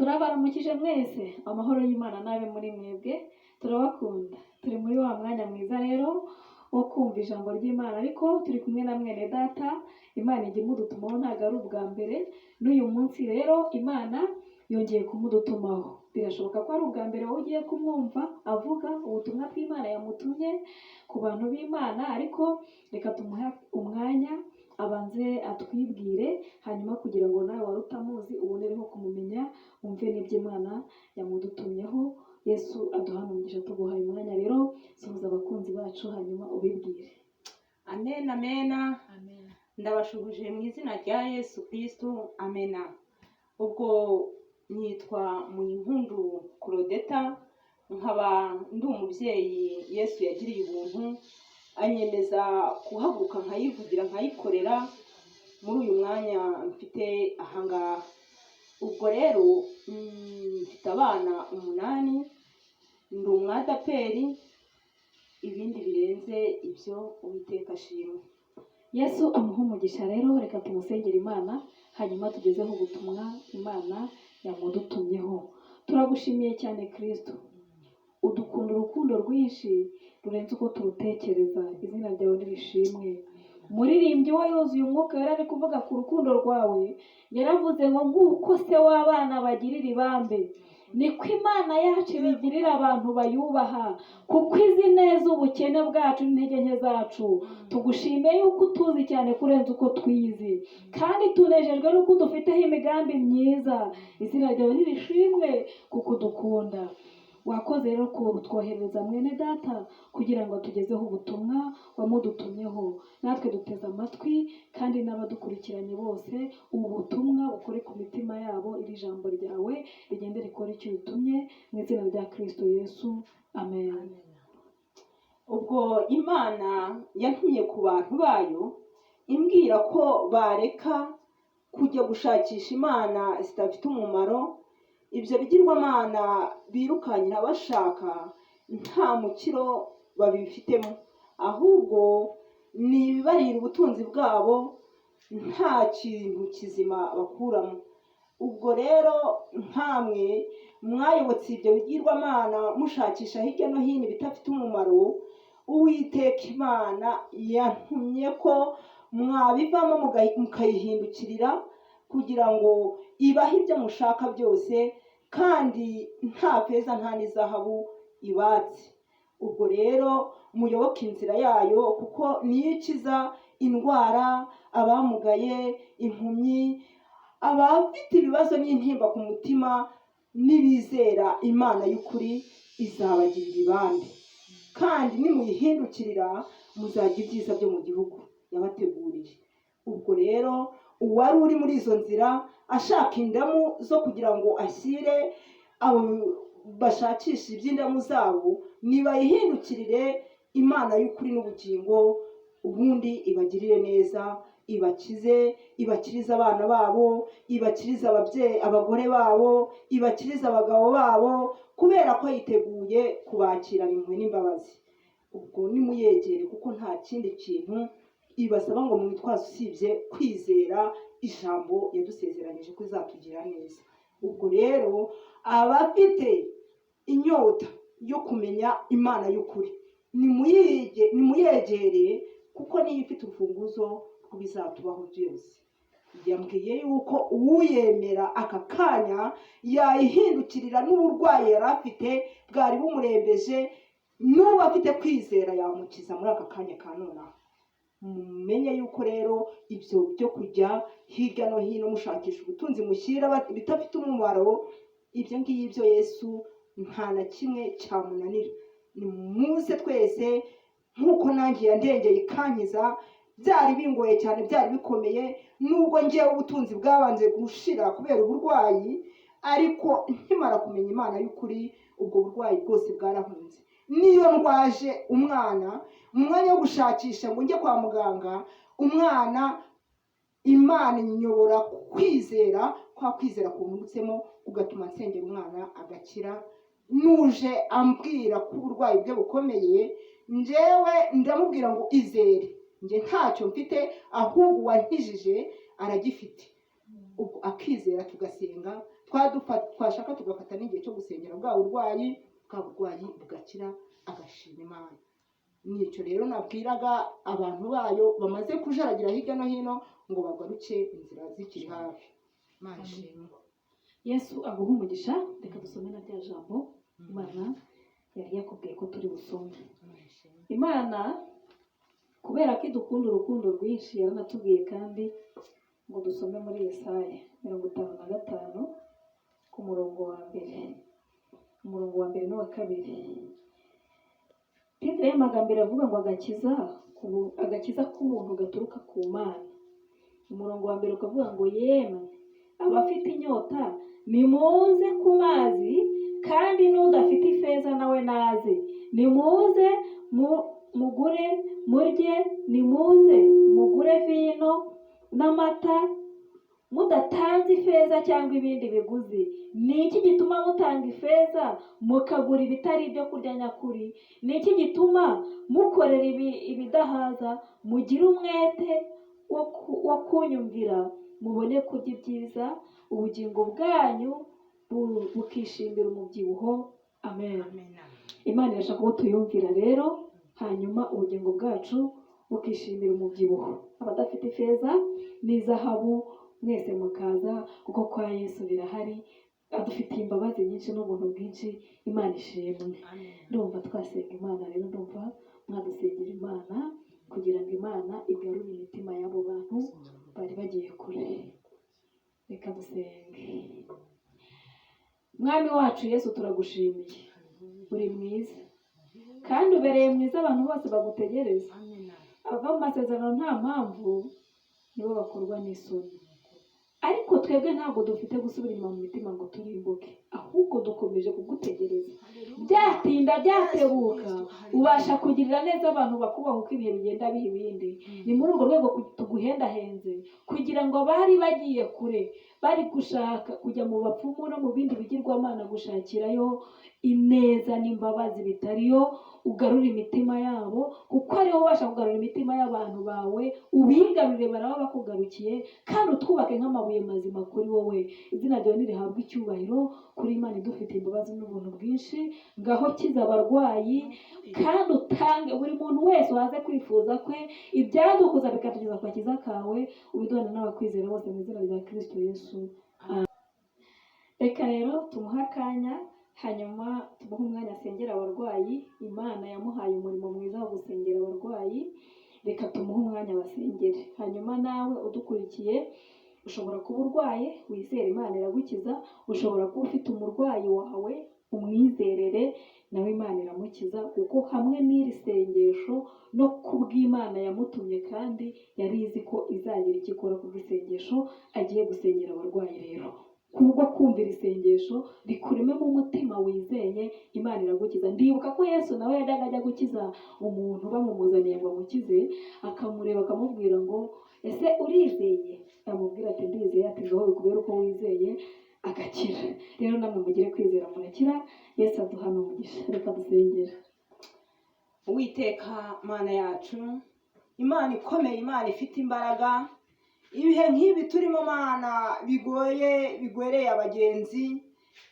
Turabaramukije mwese, amahoro y'Imana n'abe muri mwebwe, turabakunda. Turi muri wa mwanya mwiza rero wo kumva ijambo ry'Imana, ariko turi kumwe na mwene data. Imana ijya imudutumaho, ntabwo ari ubwa mbere. N'uyu munsi rero Imana yongeye kumudutumaho. Birashoboka ko ari ubwa mbere wowe ugiye kumwumva avuga ubutumwa bw'Imana yamutumye ku bantu b'Imana, ariko reka tumuhe umwanya abanze atwibwire, hanyuma kugira ngo nawe wari utamuzi ubonereho kumumenya, wumve n'ibyo Imana yamudutumyeho. Yesu aduhane umugisha. Tuguhaye umwanya rero, suhuza abakunzi bacu hanyuma ubibwire. Amen, amena. Ndabashuhuje mu izina rya Yesu Kristu, amena. Ubwo nitwa Muhimpundu Claudeta, nkaba ndi umubyeyi Yesu yagiriye ubuntu anyemeza kuhaguruka nkayivugira, nkayikorera muri uyu mwanya mfite ahangaha. Ubwo rero mfite abana 8, ndi umwadeperi, ibindi birenze ibyo Uwiteka ashimwe. Yesu amuhe umugisha. Rero reka tumusengere Imana, hanyuma tugezeho ubutumwa Imana yamudutumyeho. Turagushimiye cyane Kristo, udukunda urukundo rwinshi rurenze uko turutekereza. Izina ryawe nirishimwe. Umuririmbyi we yuzuye Umwuka yari ari kuvuga ku rukundo rwawe, yaravuze ngo nk'uko se w'abana bagirira ibambe, niko Imana yacu ibigirira abantu bayubaha, kuko izi neza ubukene bwacu n'intege nke zacu. Tugushimiye yuko utuzi cyane kurenza uko twiyizi, kandi tunejejwe n'uko dufiteho imigambi myiza. Izina ryawe nirishimwe kuko udukunda. Wakoze rero kutwohereza mwene data kugira ngo atugezeho ubutumwa wamudutumyeho. Natwe duteze amatwi, kandi n'abadukurikiranye bose ubu butumwa bukore ku mitima yabo. Iri jambo ryawe rigende rikore icyo ubitumye, mu izina rya Kristo Yesu, amen. Ubwo Imana yantumye ku bantu bayo imbwira ko bareka kujya gushakisha imana zidafite umumaro, ibyo bigirwamana birukankira bashaka nta mukiro babifitemo, ahubwo ni ibibarira ubutunzi bwabo, nta kintu kizima bakuramo. Ubwo rero nkamwe mwayobotse ibyo bigirwamana mushakisha hirya no hino ibidafite umumaro, Uwiteka Imana yantumye ko mwabivamo mukayihindukirira kugira ngo ibahe ibyo mushaka byose, kandi nta feza nta n'izahabu ibatse. Ubwo rero muyoboke inzira yayo, kuko niyo ikiza indwara, abamugaye, impumyi, abafite ibibazo n'intimba ku mutima. N'ibizera Imana y'ukuri izabagirira ibambe, kandi nimuyihindukirira muzajya ibyiza byo mu gihugu yabateguriye. Ubwo rero uwari uri muri izo nzira ashaka indamu zo kugira ngo ashyire abo bashakisha iby'indamu zabo, nibayihindukirire Imana y'ukuri n'ubugingo, ubundi ibagirire neza, ibakize, ibakirize abana babo, ibakirize ababyeyi, abagore babo, ibakirize abagabo babo, kubera ko yiteguye kubakirana impuhwe n'imbabazi. Ubwo nimuyegere, kuko nta kindi kintu ibasaba ngo mwitwaze usibye kwizera ijambo yadusezeranyije ko izatugira neza. Ubwo rero abafite inyota yo kumenya Imana y'ukuri, nimuyegere, kuko niyo ifite urufunguzo rw'ibizatubaho byose. Yambwiye yuko uwuyemera aka kanya yayihindukirira, n'uburwayi yari afite bwari bumurembeje, n'ubu afite kwizera yamukiza muri aka kanya ka nonaha. Mumenye yuko rero ibyo byo kujya hirya no hino mushakisha ubutunzi mushyira ibidafite umumaro, ibyo ngibyo Yesu nta na kimwe cyamunanira. Nimuze twese, nk'uko nanjye yandengeye ikankiza. Byari bingoye cyane, byari bikomeye, nubwo ngewe ubutunzi bwabanje gushira kubera uburwayi, ariko nkimara kumenya Imana y'ukuri ubwo burwayi bwose bwarahunze. Niyo ndwaje umwana, mu mwanya wo gushakisha ngo njye kwa muganga, umwana Imana inyobora kwizera, kwa kwizera kunturutsemo kugatuma nsengera umwana agakira. Nuje ambwira ko uburwayi bwe bukomeye, njyewe ndamubwira ngo izere, njye ntacyo mfite, ahubwo uwankijije aragifite. Ubwo akizera, tugasenga, Twashaka tugafata n'igihe cyo gusengera bwa burwayi, bwa burwayi bugakira, agashima Imana. Nicyo rero nabwiraga abantu bayo bamaze kujaragira hirya no hino ngo bagaruke inzira zikiri hafi. Imana ishimwe. Yesu aguha umugisha. Reka dusome na rya jambo Imana yari yakubwiye ko turi busome. Imana ishimwe. Imana kubera ko idukunda urukundo rwinshi, yaranatubwiye kandi ngo dusome muri Yesaya 55 ku murongo wa mbere, umurongo wa mbere n'uwa kabiri. Titre y'amagambo iravuga ngo agakiza k'ubuntu gaturuka ku Mana. Umurongo wa mbere ukavuga ngo: "Yemwe abafite inyota, nimuze ku mazi, kandi n'udafite ifeza nawe naze. Nimuze mugure murye, nimuze mugure vino n'amata mudatanze ifeza cyangwa ibindi biguzi. Ni iki gituma mutanga ifeza mukagura ibitari ibyo kurya nyakuri? Ni iki gituma mukorera ibidahaza? Mugire umwete wo kunyumvira, mubone kurya ibyiza, ubugingo bwanyu bukishimira umubyibuho." Amen. Amen. Imana irashaka ko tuyumvira rero, hanyuma ubugingo bwacu bukishimira umubyibuho. Abadafite ifeza n'izahabu mwese mukaza, kuko kwa Yesu birahari. Adufitiye imbabazi nyinshi n'ubuntu bwinshi. Imana ishimwe. Amen. Ndumva twasenga Imana rero, ndumva mwadusengera Imana kugira ngo Imana igarure imitima y'abo bantu bari bagiye kure. Reka dusenge. Mwami wacu Yesu, turagushimiye. Uri mwiza kandi ubereye mwiza abantu bose bagutegereza. Amen. Abava mu masezerano nta mpamvu nibo bakorwa n'isoni, ariko twebwe ntabwo dufite gusubira inyuma mu mitima ngo turimbuke, ahubwo dukomeje kugutegereza. Byatinda byatebuka, ubasha kugirira neza abantu bakubaha uko ibihe bigenda biha ibindi. Ni muri urwo rwego tuguhendahenze kugira ngo abari bagiye kure, bari gushaka kujya mu bapfumu no mu bindi bigirwamana gushakirayo ineza n'imbabazi bitariyo, ugarure imitima yabo, kuko ariwo ubasha kugarura imitima y'abantu bawe. Ubigarurire, baraba bakugarukiye, kandi utwubake nk'amabuye mazima kuri wowe. Izina ryawe nirihabwe icyubahiro kuri Imana idufitiye imbabazi n'ubuntu bwinshi. Ngaho kiza abarwayi, kandi utange buri muntu wese waze kwifuza kwe, ibyadukuza bikatugeza ku gakiza kawe, ubiduhana n'abakwizera bose mu izina rya Kristo Yesu. Reka rero tumuhe akanya, hanyuma tumuhe umwanya asengera abarwayi. Imana yamuhaye umurimo mwiza wo gusengera abarwayi, reka tumuhe umwanya basengere. Hanyuma nawe udukurikiye, ushobora kuba urwaye, wizere Imana iragukiza. Ushobora kuba ufite umurwayi wawe, umwizerere nawe Imana iramukiza, kuko hamwe n'iri sengesho no kubw'Imana yamutumye, kandi yari izi ko izagira icyo ikora kubw'isengesho agiye gusengera abarwayi. Rero kubwo kumvira isengesho rikurememo umutima wizeye, Imana iragukiza. Ndibuka ko Yesu nawe yajyaga ajya gukiza umuntu, bamumuzaniye ngo amukize, akamureba akamubwira ngo: "Ese urizeye?" Amubwira ati: "Ndizeye." Ati: "Ngaho bikubere uko wizeye," agakira. Rero namwe mugire kwizera, murakira. Yesu aduhana umugisha. Reka dusengere. Uwiteka Mana yacu, Imana ikomeye, Imana ifite imbaraga, ibihe nk'ibi turimo Mana bigoye, bigwereye abagenzi,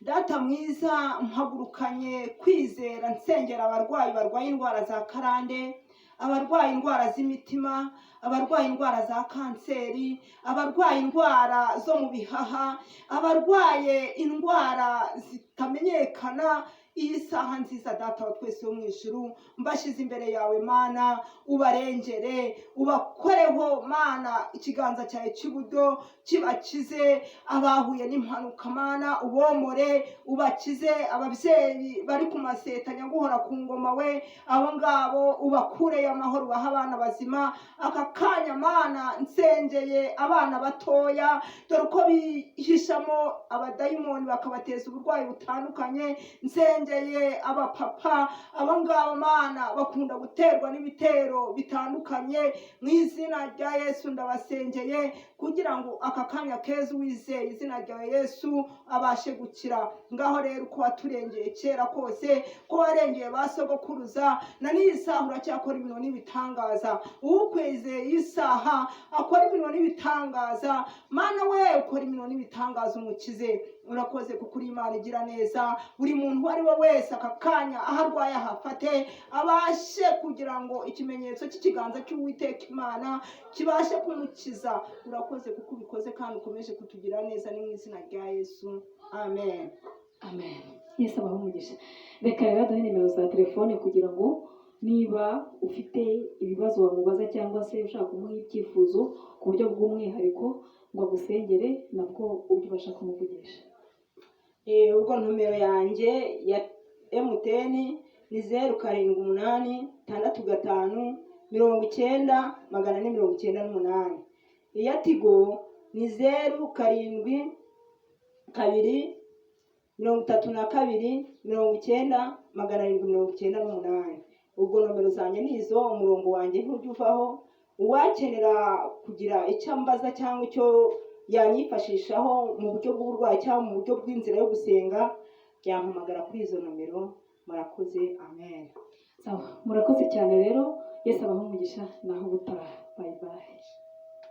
Data mwiza, mpagurukanye kwizera nsengera abarwayi barwaye indwara za karande, abarwaye indwara z'imitima, abarwaye indwara za kanseri, abarwaye indwara zo mu bihaha, abarwaye indwara zitamenyekana. Iyi saha nziza, Data wa twese wo mu ijuru, mbashyize imbere yawe Mana, ubarengere, ubakoreho Mana, ikiganza cyawe cy'iburyo kibakize. Abahuye n'impanuka Mana ubomore, ubakize. Ababyeyi bari ku maseta, nyaguhora ku ngoma we, abo ngabo ubakureye amahoro, ubahe abana bazima. Aka kanya Mana nsengeye abana batoya, dore uko bihishamo abadayimoni bakabateza uburwayi butandukanye. Nsengeye abapapa, abo ngabo Mana bakunda guterwa n'ibitero bitandukanye. Mu izina rya Yesu ndabasengeye kugira ngo aka kanya keza uwizeye izina rya Yesu abashe gukira. Ngaho rero uko waturengeye kera kose, ko warengeye ba sogokuruza, na n'iyi saha uracyakora ibintu n'ibitangaza. Ukwizeye iyi saha akora ibintu n'ibitangaza. Mana we, ukora ibintu n'ibitangaza, umukize. Urakoze kuko uri Imana igira neza. Buri muntu uwo ari we wese aka kanya aho arwaye ahafate, abashe kugira ngo ikimenyetso cy'ikiganza cy'Uwiteka Imana kibashe kumukiza. Urakoze kuko ubikoze kandi ukomeje kutugira neza, ni mu izina rya Yesu, amen. Amen. Yesu abahe umugisha. Reka rero aduhe nimero za telefone kugira ngo niba ufite ibibazo wamubaza cyangwa se ushaka kumuha ibyifuzo ku buryo bw'umwihariko ngo agusengere, nabwo ujye ubasha kumuvugisha. Ubwo nomero yanjye ya MTN ni 0786 59 498. Iya Tigo ni 072 32 90 798. Ubwo nomero zanjye ni izo. Umurongo wanjye ntujya uvaho. Uwakenera kugira icyo ambaza cyangwa icyo yanyifashishaho mu buryo bw'uburwayi cyangwa mu buryo bw'inzira yo gusenga, yampamagara kuri izo nomero. Murakoze, amen. Sawa, murakoze cyane rero. Yesu abahe umugisha, naho ubutaha. Bye bye.